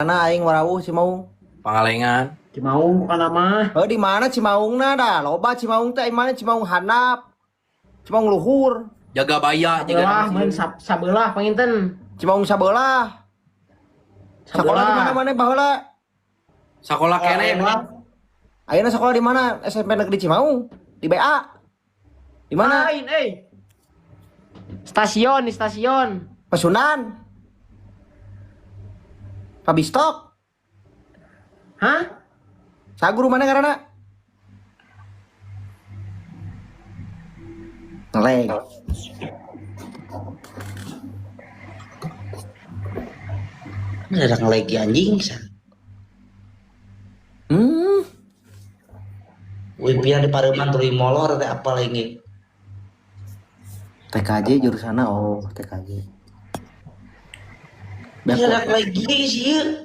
Mana aing warawuh Cimaung? Pangalengan. Cimaung bukan nama. Oh, di mana Cimaungna dah? Loba Cimaung teh mana Cimaung handap. Cimaung luhur, Jagabaya Sabelah, juga. mun sabelah panginten. Cimaung sabelah. Sekolah di mana mana baheula? Sekolah kene. Ayeuna sekolah di mana? SMP Negeri Cimaung. Di BA. Di mana? Lain, eh. Stasiun, di stasiun. Pasundan. Pabistok. Hah? Saguru mana karena? Ngeleg. Ada ngelegi anjing sa. Wimpian di Pareman tuluy molor teh apa lagi. TKJ jurusanna, oh TKJ. Iya, ada lagi sih.